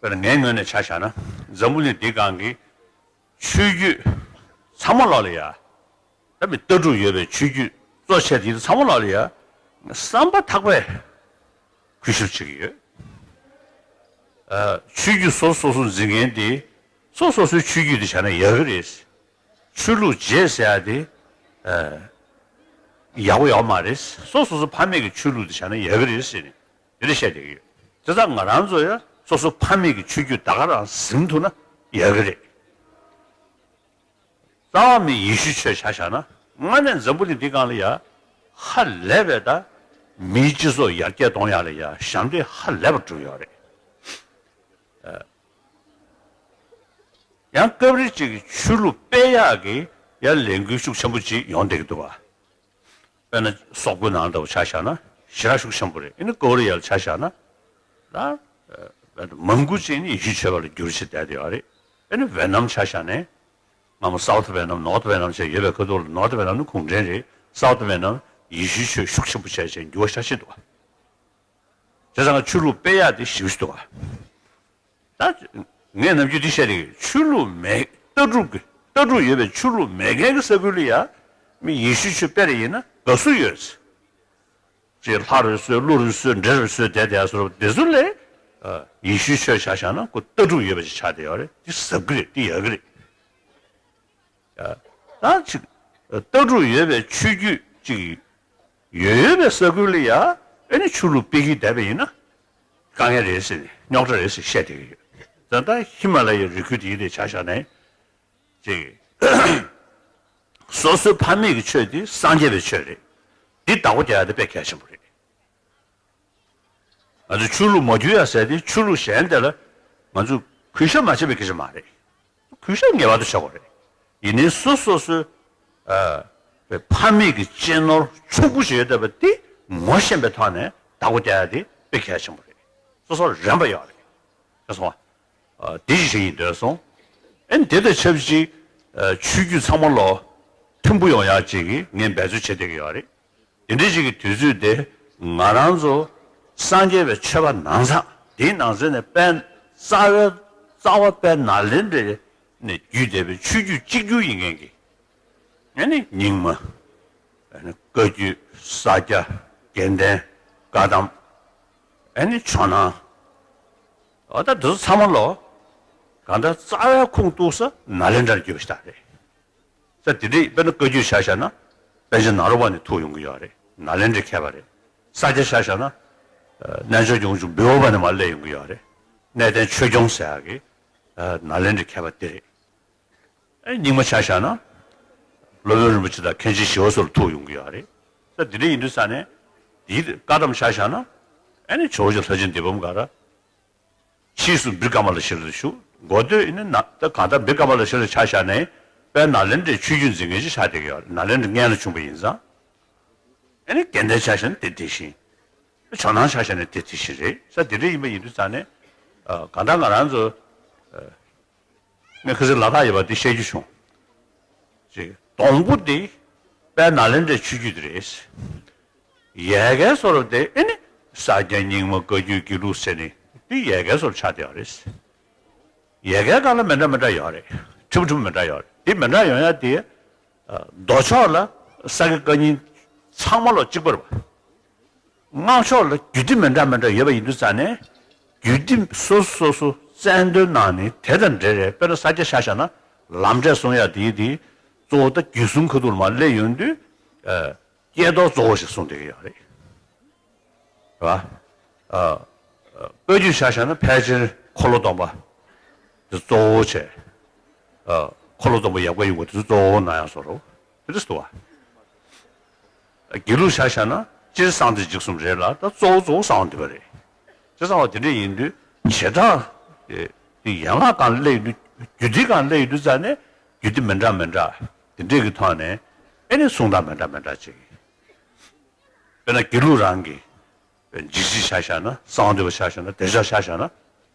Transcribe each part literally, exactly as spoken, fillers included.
དཔེར་ན་ངའི་ངོས་ནས་ཆ་བཞག་ན་འཛམ་བུ་གླིང་འདི་སྒང་གི་ཆོས་བརྒྱུད་ཚང་མ་ལོག་ལ་ཡ། ད་མི་ལྟ་གྲུབ་ཡོད་པའི་ཆོས་བརྒྱུད་གཙོ་ཆེ་དེ་ཚང་མ་ལོག་ལ་ཡ། བསམ་པ་ཐག་པས་གུས་ཞབས་བྱེད་ཀྱི་ཡོད། ཨ། ཆོས་བརྒྱུད་སོ་སོ་སོ་འཛིན་མཁན་དེ་སོ་སོ་སོའི་ཆོས་བརྒྱུད་དེ་བྱས་ན་ཡག་གི་རེད། ཆོས་ལུགས་བརྗེ་ཟེར་ཡ་དེ། ཨ། ཡག་པོ་ཡོད་མ་རེད། སོ་སོ་སོ་ཕ་མེས་ཀྱི་ཆོས་ལུགས་དེ་བྱས་ན་ཡག་གི་རེད་ཟེར་ནས་དེ་འདྲ་བཤད་བསྡད་ཀྱི་ཡོད། དེ་ཙང་ང་རང་ཚོ་ཡང་སོ་སོ་ཕ་མེས་ཀྱི་ཆོས་བརྒྱུད་ད་ག་རང་འཛིན་ཐུབ་ན་ཡག་གི་རེད། རྩ་བ་མི་ཡེ་ཤུའི་ཆོས་ཆ་བཞག་ན་དངོས་གནས་འཛམ་བུ་གླིང་འདི་སྒང་ལ་ཡ་ཧ་ལས་པའི་ད་མིའི་སྤྱི་ཚོགས་ཡར་རྒྱས་གཏོང་ཡག་ལ་ཡ་ཞབས་འདེགས་ཧ་ལས་པ་བསྒྲུབས་ཡོད་རེད། ཡང་སྐབས་རེ་ཅིག་གི་ཆོས་ལུགས་སྤེལ་ཡག་གི་ཡང་ལས་འགུལ་ཤུགས་ཆེན་པོ་ཅིག་ཡོང་བསྡད་ཀྱི་འདུག་བ། དཔེར་ན་སོག་པོའི་ནང་ལྟ་བུ་ཆ་བཞག་ན་ཞེ་དྲག་ཤུགས་ཆེན་པོ་རེད། ཨ་ནི་ཀོ་རི་ཡར་ཆ་བཞག་ན་ད་མང་པོ་ཅིག་ནི་ཡེ་ཤུའི་ཆོས་པ་ལ་འགྱུར་བྱེད་བསྡད་ཡོད་རེད། ཨ་ནི་ཝེ་ནམ་ཆ་བཞག་ནས་སྔ་མོ་སའུ་ཐི་ཝེ་ནམ་ནོར་ཐི་ཝེ་ནམ་བྱས་ཡོད་པའི་ཁ་ཐུག་ལ་ནོར་ཐི་ཝེ་ནམ་ནི་གུང་ཁྲན་རེད། སའུ་ཐི་ཝེ་ནམ་ཡེ་ཤུའི་ཆོས་ཤུགས་ཆེན་པོ་བྱས་བྱས་འགྱུར་བ་ཤ་ཆེ་འདུག་བ། བྱས་ཙང་ཆོས་ལུགས་སྤེལ་ཡག་དེ་ཞེ་པོ་ཅིག་འདུག་བ། ད་ངས་ནམ་རྒྱུན་འདི་བཤད་དེ་ཆོས་ལུགས་མེད་ལྟ་གྲུབ་ཀྱི་ལྟ་གྲུབ་ཡོད་པའི་ཆོས་ལུགས་མེད་མཁན་གྱི་ས་ཁུལ་ལ་ཡ་མི་ཡེ་ཤུའི་ཆོས་སྤེལ་རེ་ཡིན་ན་དགའ་བསུ་ཡོད། ཅེས་ལྷ་རུ་གསོལ་ཀླུ་རུ་གསོལ་འདྲེ་རུ་གསོལ་བསྡད་དེ་ཡ་སོ་དེ་ཚོ་ལས་ཡེ་ཤུའི་ཆོས་ཆ་བཞག་ན་ཁོ་ལྟ་གྲུབ་ཡོད་པ་ཞིག་ཆགས་བསྡད་ཡོད་རེད། འདི་ཟབ་གི་རེད། འདི་ཡག་གི་རེད། ད་ཅིག་ལྟ་གྲུབ་ཡོད་པའི་ཆོས་བརྒྱུད་ཅིག་ཡོད་ཡོད་པའི་ས་ཁུལ་ལ་ཡ་ཨེ་ནི་ཆོས་ལུགས་སྤེལ་གྱི་བསྡད་པ་ཡིན་ན་དཀའ་ངལ་རེད་ཟེར་ནས་རྙོག་དྲ་རེད་ཟེར་བཤད་བསྡད་ཀྱི་ཡོད། ད་ལྟ་ཧི་མ་ལ་ཡའི་རི་ཁུལ་དེའི་ལས་ཆ་བཞག་ནས་ཅིག་སོ་སོའི་ཕ་མེས་ཀྱི་ཆོས་དེ་སངས་རྒྱས་པའི་ཆོས་རེད། འདི་བདག་པོ་རྒྱག་ཡ་དེ་དཔེ་གལ་ཆེན་པོ་རེད། ང་ཚོས་ཆོས་ལུགས་མ་བསྒྱུར་ཡ་ཟེར་ཏེ་ཆོས་ལུགས་གཞན་དེ་ལ་ང་ཚོས་གུས་ཞབས་མ་བྱས་པའི་སྐད་ཆ་མ་རེད། གུས་ཞབས་ངེས་པར་དུ་བྱ་དགོས་རེད། ཡིན་ནའི་སོ་སོ་སོའི་ཨ་ཕ་མེས་ཀྱི་གཅེས་ནོར་ཕྱུག་པོ་ཞིག་ཡོད་བསྡད་པ་དེ་ངོ་ཤེས་པའི་ཐོག་ནས་བདག་པོ་རྒྱག་ཡ་དེ་དཔེ་གལ་ཆེན་པོ་རེད། སོ་སོར་རན་པ་ཡོད་རེད། ཤེས་སོང་ཨ། དེ་ཞིག་ཞིག་ཡིན་འདོད་སོང་། ཨ་ནི་དེ་དང་ཆབས་ཅིག་ཨ་ཆོས་བརྒྱུད་ཚང་མ་ལོ་མཐུན་པོ་ཡོང་ཡག་ཅིག་གི་ངས་འབད་རྩོལ་བྱེད་བསྡད་ཀྱི་ཡོད་རེད། དེ་འདྲའི་ཞིག་གི་དུས་ཚོད་དེ་ང་རང་ཚོ་སངས་རྒྱས་པའི་ཆོས་པ་ནང་ཚང་དེའི་ནང་ཚན་ནས་དཔལ་རྩ་བའི་རྩ་བ་དཔལ་ནཱ་ལེནྡྲའི་ནས་བརྒྱུད་བསྡད་པའི་ཆོས་བརྒྱུད་གཅིག་གྱུར་ཡིན་མཁན་གྱི་ཨ་ནི་རྙིང་མ། ཨ་ནི་བཀའ་བརྒྱུད། ས་སྐྱ། དགེ་ལྡན། བཀའ་གདམས། ཨ་ནི་ཇོ་ནང་། འོ་ད་འདི་ཚོ་ཚང་མ་ལོ་གང་ལྟར་རྩ་བའི་ཁུངས་གཏུགས་ས་ནཱ་ལེནྡྲར་བརྒྱུད་པ་ཞིག་རེད། ས་དེ་འདྲའི་དཔེར་ན་བཀའ་བརྒྱུད་ཆ་བཞག་ན་པཎ་ཆེན་ནཱ་རོ་པ་ནས་ཐུག་ཡོང་གི་ཡོད་རེད། ནཱ་ལེནྡྲའི་མཁས་པ་རེད། ས་སྐྱ་ཆ་བཞག་ན་རྣལ་འབྱོར་ཡོངས་སུ་འབུལ་བ་པ་ནས་མར་སླེབས་ཡོང་གི་ཡོད་རེད། གནས་བརྟན་ཆོས་སྐྱོང་ཟེར་ཡག་གི་ནཱ་ལེནྡྲའི་མཁས་པ་དེ་རེད། ཨེ་རྙིང་མ་ཆ་བཞག་ན་སློབ་དཔོན་རིན་པོ་ཆེ་དང་མཁན་ཆེན་ཞི་བ་འཚོ་ལ་ཐུག་ཡོང་གི་ཡོད་རེད། ས་དེ་འདྲ་ཡིན་དུས་ས་ནས་དེའི་བཀའ་གདམས་ཆ་བཞག་ན་ཨེ་ནི་ཇོ་བོ་རྗེ་ལྷ་ཆེན་འདི་པམ་ག་ར། ཕྱིས་སུ་བི་ཀ་མ་ལ་ཤཱི་ལ་བཞུགས། འགོ་སྟོད་ཡིན་ན་ད་གང་ལྟར་བི་ཀ་མ་ལ་ཤཱི་ལ་ཆ་བཞག་ནས་དཔལ་ནཱ་ལེནྡྲའི་ཆོས་བརྒྱུད་འཛིན་མཁན་ཅིག་ཆགས་བསྡད་ཀྱི་ཡོད་རེད། ནཱ་ལེནྡྲ་སྔོན་ལ་བྱུང་བ་ཡིན་ཙང་། ཨ་ནི་དགེ་ལྡན་ཆ་བཞག་ན་དེ་དེ་བཞིན། ཇོ་ནང་ཆ་བཞག་ན་དེ་དེ་བཞིན་རེད། ས་དེ་འདྲ་ཡིན་པ་ཡིན་དུས་ཙང་ནས་ཨ་གང་ལྟར་ང་རང་ཚོ་ཨ་ངས་ཁ་སང་ལ་དྭགས་ཡོད་པ་དེ་བཤད་རྒྱུ་བྱུང་། ཅིག་སྡོང་པོ་དེ་དཔལ་ནཱ་ལེནྡྲའི་ཆོས་བརྒྱུད་དེ་རེད། ཡལ་གའི་བཟོ་འདྲ་དེ་ཨེ་ནི་ས་སྐྱ་རྙིང་མ་བཀའ་བརྒྱུད་དགེ་ལུགས་ཟེར་ནས་དེ་ཡལ་གའི་བཟོ་འདྲ་ཆགས་བསྡད་ཡོད་རེད། ཡལ་གའི་སྒང་ལ་མི་འདྲ་མི་འདྲ་ཡོད་རེད། ཕྲ་མོ་ཕྲ་མོ་མི་འདྲ་ཡོད་རེད། དེ་མི་འདྲ་ཡོང་ཡ་དེ་ཨ་མདོ་ཕྱོགས་ལ་ས་སྐྱ་བཀའ་རྙིང་ཚང་མ་ལོ་གཅིག་པ་རེད་པ། སྔགས་ཕྱོགས་ལ་རྒྱུད་སྡེ་མི་འདྲ་མི་འདྲ་ཡོད་པ་ཡིན་དུས་ཙང་ནས་རྒྱུད་སྡེ་སོ་སོ་སོ་རྩལ་འདོན་གནང་ནས་དེ་དང་འབྲེལ་རེད། དཔེར་ན་ས་སྐྱ་ཆ་བཞག་ན་ལམ་འབྲས་གསུང་ཡ་དེ་དེ་གཙོ་བོ་ད་རྒྱུད་གསུམ་ཁ་ཐུག་ལ་མར་སླེབས་ཡོང་དུས་ཨ་ཀྱེ་རྡོར་གཙོ་བོ་ཞིག་གསུངས་བསྡད་ཀྱི་ཡོད་རེད། རེད་པ། ཨ་ཨ་བཀའ་བརྒྱུད་ཆ་བཞག་ན་ཕལ་ཆེར་འཁོར་ལོ་སྡོམ་པ་དེ་གཙོ་བོ་བྱས། ཨ་འཁོར་ལོ་སྡོམ་པ་ཡབ་བཀའ་ཡུམ་བཀའ་དེ་ཚོ་གཙོ་བོ་གནང་ཡ་བཟོ་འདྲ་དེ་འདྲ་འདུག་པ། དགེ་ལུགས་ཆ་བཞག་ན་སྤྱིར་གསང་བདེ་འཇིགས་གསུམ་རེད་ལ་ད་གཙོ་བོ་གཙོ་བོ་གསང་བ་འདུས་པ་རེད། བྱས་ཙང་བ་དེ་འདྲ་ཡིན་དུས་བྱེ་བྲག་དེ་ཡན་ལག་སྒང་སླེབས་ཡོང་དུས་རྒྱུད་སྡེ་སྒང་སླེབས་ཡོང་དུས་ཙང་ནས་རྒྱུད་སྡེ་མི་འདྲ་མི་འདྲ་དེ་འདྲས་ཀྱི་ཐོག་ནས་ཨེ་ནི་གསུང་སྟངས་མི་འདྲ་མི་འདྲ་ཅིག་དཔེར་ན་དགེ་ལུགས་རང་གི་འཇིགས་བྱེད་ཆ་བཞག་ན་གསང་བ་འདུས་པ་ཆ་བཞག་ན་བདེ་མཆོག་ཆ་བཞག་ན།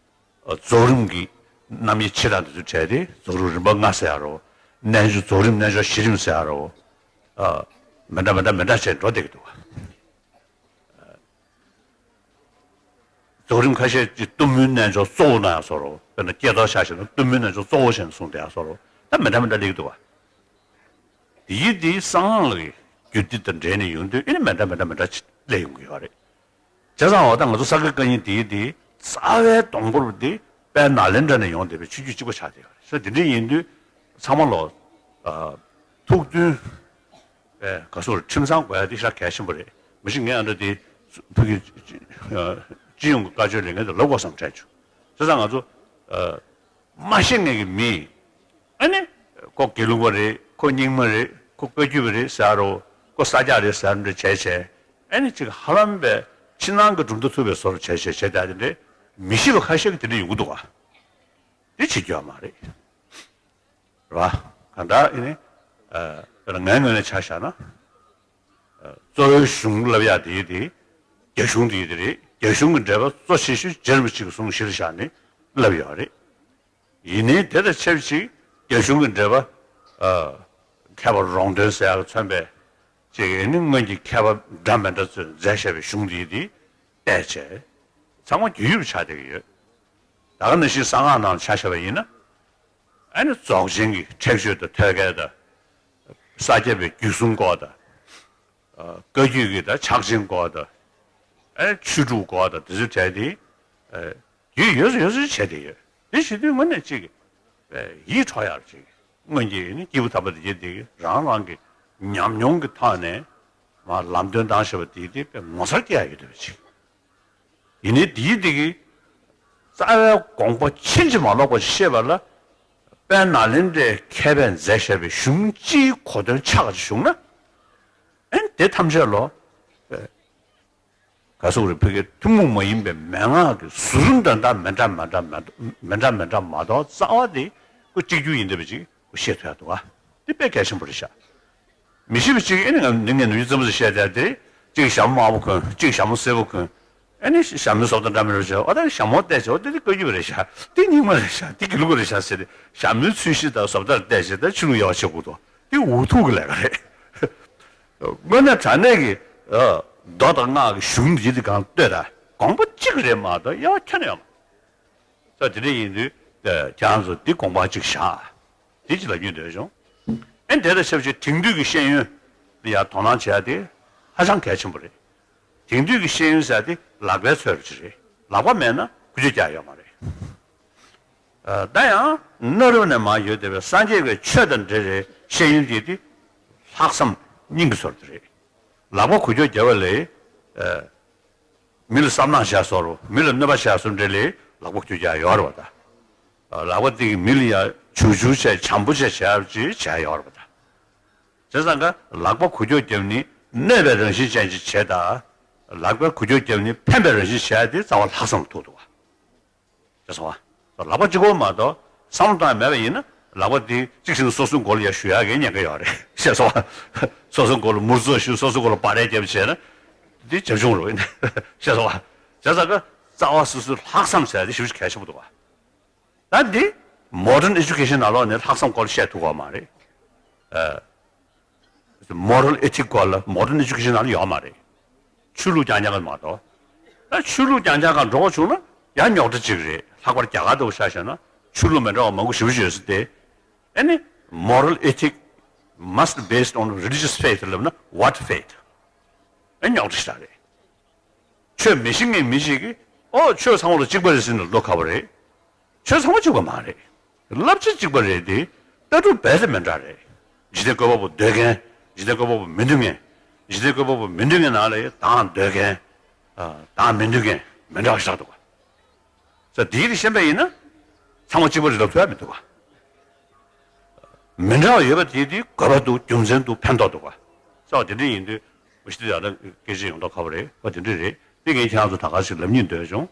རྫོགས་རིམ་གྱི་རྣམ་དབྱེ་ཕྱེ་སྟངས་དེ་ཚོ་བྲལ་ཏེ་རྫོགས་རིམ་རིམ་པ་ལྔ་ཟེར་ཡ་རོ། རྣལ་འབྱོར་རྫོགས་རིམ་རྣལ་འབྱོར་བཞི་རིམ་ཟེར་ཡ་རོ། ཨ་མི་འདྲ་མི་འདྲ་མི་འདྲ་བྱས་འགྲོ་བསྡད་ཀྱི་འདུག་པ། བགྲོ་གླེང་ཁ་ཤས་ཀྱིས་གཏུམ་མོའི་རྣལ་འབྱོར་གཙོ་བོ་གནང་ཡ་བཟོ་འདྲ། དཔེར་ན་ཀྱེ་རྡོར་ཆ་བཞག་ན་གཏུམ་མོའི་རྣལ་འབྱོར་གཙོ་བོ་བྱས་ནས་གསུངས་བསྡད་ཡ་བཟོ་འདྲ། ད་མི་འདྲ་མི་འདྲ་སླེབས་ཀྱི་འདུག་བ། དེ་ཡིས་དེའི་གསང་སྔགས་ལ་རྒྱུད་སྡེ་དང་འབྲེལ་ནས་ཡོང་དུས་ཨེ་ནི་མི་འདྲ་མི་འདྲ་མི་འདྲ་ཅིག་སླེབས་ཡོང་གི་ཡོད་རེད། བྱས་ཙང་འོ་ད་ང་ཚོ་ས་དགེ་བཀའ་རྙིང་དེ་ཡིས་དེ་རྩ་བའི་སྡོང་པོ་དེ་དཔལ་ནཱ་ལེནྡྲ་ནས་ཡོང་བསྡད་པའི་ཆོས་བརྒྱུད་གཅིག་པ་ཆགས་བསྡད་ཡོད་རེད། ས་དེ་འདྲ་ཡིན་དུས་ཚང་མ་ལོ་ཐུགས་མཐུན། ཨེ། ག་སོར་ཁྲིམས་གཙང་དགོས་ཡ་དེ་ཞེ་དྲག་གལ་ཆེན་པོ་རེད། མི་ཤི་ངས་ཨ་འདྲ་དེ་ཕ་གི་སྤྱི་ཡོངས་ཀྱི་བཀའ་ཆོས་ལས་འགན་དེ་ལབ་དགོས་བསམ་དྲན་བྱུང་། བྱས་ཙང་ང་ཚོ་ཨ་མ་ཤེས་མཁན་གྱི་མི། ཨ་ནི་ཁོ་དགེ་ལུགས་པ་རེད། ཁོ་རྙིང་མ་རེད། ཁོ་བཀའ་བརྒྱུད་པ་རེད་ཟེར་རོ། ཁོ་ས་སྐྱ་རེད་ཟེར་འདྲ་བྱས་བྱས། ཨ་ནི་ཅིག་ཧ་ལམ་པའི་ཕྱི་ནང་གི་གྲུབ་མཐའ་ཐུབ་པའི་བཟོ་འདྲ་བྱས་བྱས་བྱས་བསྡད་དེ་འདྲ་མི་ཤེས་པ་ཁ་ཤས་ཀྱིས་དེ་འདྲ་ཡོང་གི་འདུག་ག། དེ་བྱེད་རྒྱུ་ཡོད་མ་རེད། རེད་བ། གང་ལྟར་ཨེ་ནི། ཨ། དཔེར་ན་ངའི་ངོས་ནས་ཆ་བཞག་ན། ཨ། གཙོ་བོའི་གཞུང་ལབ་ཡ་དེ་ཡི་དེ། རྒྱ་གཞུང་དེ་ཡི་དེ་རེད། རྒྱ་གཞུང་གི་འགྲེལ་པ་གཙོ་ཆེ་ཤོས་རྗེ་རིན་པོ་ཆེ་གི་གསུང་གཞིར་བཞག་ནས་ལབ་ཡོད་རེད། ཡིན་ནའི་དེ་དང་ཆབས་ཅིག་རྒྱ་གཞུང་གི་འགྲེལ་པ། ཨ། མཁས་པ་རོང་སྟོན་ཟེར་ཡ་ལ་མཚོན་པའི་ཅིག་ཨེ་ནི་སྔོན་གྱི་མཁས་པ་འདྲ་མི་འདྲ་ཚོས་མཛད་བཞག་པའི་གཞུང་དེ་ཡི་དེ་བལྟས་བྱས། ཚང་མ་རྒྱུས་ཡོད་པ་ཆགས་བསྡད་ཀྱི་ཡོད། ད་ག་ནང་བཞིན་གསང་སྔགས་ནང་ཆ་བཞག་པ་ཡིན་ན། ཨ་ནི་རྫོགས་ཆེན་གྱི་ཁྲེགས་ཆོད་དང་ཐོད་རྒལ་དང་། ས་སྐྱ་པའི་རྒྱུད་གསུམ་སྐོར་དང་། ཨ། བཀའ་བརྒྱུད་ཀྱི་ད་ཕྱག་ཆེན་སྐོར་དང་། ཨ། ཆོས་དྲུག་སྐོར་དང་དེ་ཚོའི་གྲས་དེ། ཨ། རྒྱུས་ཡོད་ཡོད་བྱས་ཏེ་ཡོད། དེ་བྱེད་དུས་དངོས་གནས་ཅིག་ཨ། ཡིད་འཕྲོག་ཡག་ཅིག་སྔོན་གྱི་ནི་སྐྱེས་བུ་དམ་པ་དེ་གྱད་དེ་རང་རང་གི་ཉམས་མྱོང་གི་ཐོག་ནས་མར་ལམ་སྟོན་བཏང་བཞག་པ་དེ་དེ་དཔེ་ངོ་མཚར་སྐྱེ་ཡག་ཡོད་བསྡད་པ་ཅིག་ཡིན་ནའི་དེའི་དེ་གི་རྩ་བའི་དགོངས་པ་ཕྱིན་ཅི་མ་ལོག་པ་ཞིག་བཤད་པ་ལ། དཔལ་ནཱ་ལེནྡྲའི་མཁས་པས་མཛད་བཞག་པའི་གཞུང་སྤྱིའི་གོ་དོན་ཆགས་ཀྱི་བྱུང་ན། ཨན་དེ་ཐམས་ཅད་ལོ། ཨེ། ག་སོག་རེ་ཕ་གིའི་ཐུན་མོང་མ་ཡིན་པའི་མན་ངག་གི་ཟུར་འདྲ་འདྲ་མི་འདྲ་མི་འདྲ་མི་འདྲ་མི་འདྲ་མི་འདྲ་མ་གཏོགས་རྩ་བ་དེ་ཁོ་གཅིག་གྱུར་ཡིན་བསྡད་པ་ཅིག་ཁོ་ཤེས་ཐུབ་ཡག་འདུག་ག། དེ་དཔེ་གལ་ཆེན་པོ་རེད་ཤག་མི་ཤེས་པ་གཅིག་ཨེ་ནི་ང་ནི་ངས་ནུ་ཡི་ཙམ་ཟིག་བཤད་བསྡད་དེ། གཅིག་ཞྭ་མོ་དམར་པོ་གོན། གཅིག་ཞྭ་མོ་སེར་པོ་གོན། ཨེ་ནི་ཞྭ་མོའི་བཟོ་ལྟ་འདྲ་མི་འདྲ་བྱས། ཨོ་ད་ཞྭ་མོ་བལྟས་བྱས། ཨོ་དེ་དེ་བཀའ་བརྒྱུད་པ་རེད་ཤག་དེ་རྙིང་མ་རེད་ཤག་དེ་དགེ་ལུགས་པ་རེད་ཤག་ཟེར་ཏེ། ཞྭ་མོའི་ཚོས་གཞི་དང་བཟོ་ལྟར་བལྟས་བྱས་ད་ཆོས་ལུགས་དབྱེ་བ་ཕྱེ་དགོས་འདུག་དེ་འུ་ཐུག་གི་ལས་ཀ་རེད། དངོས་གནས་དྲང་གནས་ཀྱི། ཨ། མདོ་དང་སྔགས་ཀྱི་གཞུང་འདི་དེ་གང་ལྟོས་དང་དགོངས་པ་གཅིག་རེད་མ་གཏོགས་དབྱེ་བ་ཁྱོན་ནས་ཡོད་མ་རེད། ད་དེ་འདྲ་ཡིན་དུས་ཁྱེད་རང་ཚོ་འདི་དགོངས་པ་གཅིག་བཞག་དེ་ཅིག་ལབ་རྒྱུ་འདོད་བྱུང་། ཨེ་དེ་དང་ཆབས་ཅིག་དེང་དུས་ཀྱི་ཤེས་ཡོན་ལ་ཡང་དོ་སྣང་བྱེད་ཡ་དེ་ཧ་ཅང་གལ་ཆེན་པོ་རེད། དེང་དུས་ཀྱི་ཤེས་ཡོན་ཟེར་ཡ་དེ་ལག་པའི་ཚོད་རེད། ལག་པ་མེད་ན་ཁུ་ཆོས་རྒྱག་ཡ་ཡོད་མ་རེད། ཨ། ད་ཡང་གནའ་རབས་ནས་མར་ཡོད་བསྡད་པའི་སངས་རྒྱས་ཀྱི་ཆོས་དང་འབྲེལ་བའི་ཤེས་ཡོན་དེ་དེ་ལྷག་བསམ་སྙིང་གི་ཚོར་དེ་རེད། ལག་པ་ཁུ་ཆོས་རྒྱག་པ་ལས། ཨ། མི་ལ་བསམ་ནག་བྱས་སོ་རུ། མི་ལ་གནོད་པ་བྱས་སོ་འདྲ་ལས་ལག་པ་ཁུ་ཆོས་རྒྱག་ཡོད་རེད་པ་ད། ལག་པ་དེ་གིས་མི་ལ་ཡང་བྱུར་བྱུར་བྱས་བྱམས་པོ་བྱས་བྱས་ཅིག་བྱས་ཡོད་རེད་པ་ད། བྱས་ཙང་ཀ་ལག་པ་ཁུ་ཆོས་བརྒྱབ་ནི་གནོད་པའི་རང་བཞིན་ཅན་ཅིག་བྱས་ད། ལག་པ་ཁུ་ཆོས་བརྒྱབ་ནི་ཕན་པའི་རང་བཞིན་བྱས་ཏེ་རྩ་བ་ལྷག་བསམ་ཐུག་འདུག་བ། ཅེས་སོ། ལག་པ་གཅིག་པོ་མ་གཏོགས་བསམ་བློ་བཏང་མེད་པ་ཡིན་ན་ལག་པ་འདི་གཅིག་བྱས་ན་སོ་སོའི་མགོ་ལ་ཡར་གཞུ་ཡག་གི་ཉེན་ཁ་ཡོད་རེད། ཤེས་སོང་ང་། སོ་སོའི་མགོ་ལ་མུར་ཙོག་གཞུ། སོ་སོའི་མགོ་ལ་སྦ་རས་བརྒྱབ་བྱས་ན་འདི་བྱབ་ཆུང་རུ་ཡིན། ཤེས་སོང་ང་། བྱས་ཙང་ཀ་རྩ་བ་སོ་སོའི་ལྷག་བསམ་ཟེར་ཡ་དེ་ཞེ་པོ་ཅིག་གལ་ཆེན་པོ་འདུག་བ། ད་འདི་མོ་ཌན་ཨེ་ཇུ་ཀེ་ཤན་ནང་ལོགས་ནས་ལྷག་བསམ་སྐོར་ལ་བཤད་ཐུབ་ཀྱི་ཡོད་མ་རེད། ཨ། མོ་རལ་ཨེ་ཐིག་སྐོར་ལ་མོ་ཌན་ཨེ་ཇུ་ཀེ་ཤན་ནང་ལ་ཡོད་མ་རེད། ཆོས་ལུགས་རྐྱང་རྐྱང་ག་མ་གཏོགས། ད་ཆོས་ལུགས་རྐྱང་རྐྱང་ག་འགྲོ་བ་བྱུང་ན་ཡང་རྙོག་དྲ་གཅིག་རེད། ལྷག་པར་རྒྱ་གར་ལྟ་བུ་ཆ་བཞག་ན་ཆོས་ལུགས་མི་འདྲ་བ་མང་པོ་ཞེ་པོ་ཅིག་ཡོད་ས་དེ། ཨ་ནི་moral ethic must based on religious faith ལབ་ན་what faith? ཨ། རྙོག་དྲ་ཞེ་དྲག་རེད། ཆོས་མི་ཤེས་མཁན་མི་ཞིག་གིས་ཨོ་ཆོས་ཚང་མ་ལ་གཅིག་པ་རེད་ཟེར་ན་ལོ་ཁ་བ་རེད། ཆོས་ཚང་མ་གཅིག་པ་མ་རེད། བསླབ་བྱ་གཅིག་པ་རེད་དེ། ལྟ་གྲུབ་རྦད་དེ་མི་འདྲ་རེད། འཇིག་རྟེན་བཀོད་པ་པོ་འདོད་མཁན། འཇིག་རྟེན་བཀོད་པ་པོ་མི་འདོད་མཁན། འཇིག་རྟེན་བཀོད་པ་པོ་མི་འདོད་མཁན་ནང་ལ་ཡང་དང་འདོད་མཁན། ཨ། དང་མི་འདོད་མཁན་མི་འདྲ་བ་ཞིག་ཆགས་འདུག་ག། ས་དེའི་རིགས་ཤེས་པ་ཡིན་ན་ཚང་མ་གཅིག་པ་རེད་ལབ་ཐུབ་ཡ་མི་འདུག་ག། མི་འདྲ་བ་ཡོད་པ་དེ་དེ་དགོས་པ་འདུག་རྒྱུ་མཚན་འདུག་ཕན་ཐོགས་འདུག་ག། ས་དེ་འདྲ་ཡིན་དུས་མི་ཤི་དུས་ཡང་ན་སྐད་ཆ་ཡོང་མདོག་ཁ་པོ་རེད། ཨོ་དེ་འདྲ་རེད། དེ་ངས་ཁྱེད་རང་ཚོ་ད་ག་ཞིག་ལབ་སྙིང་འདོད་བྱུང་།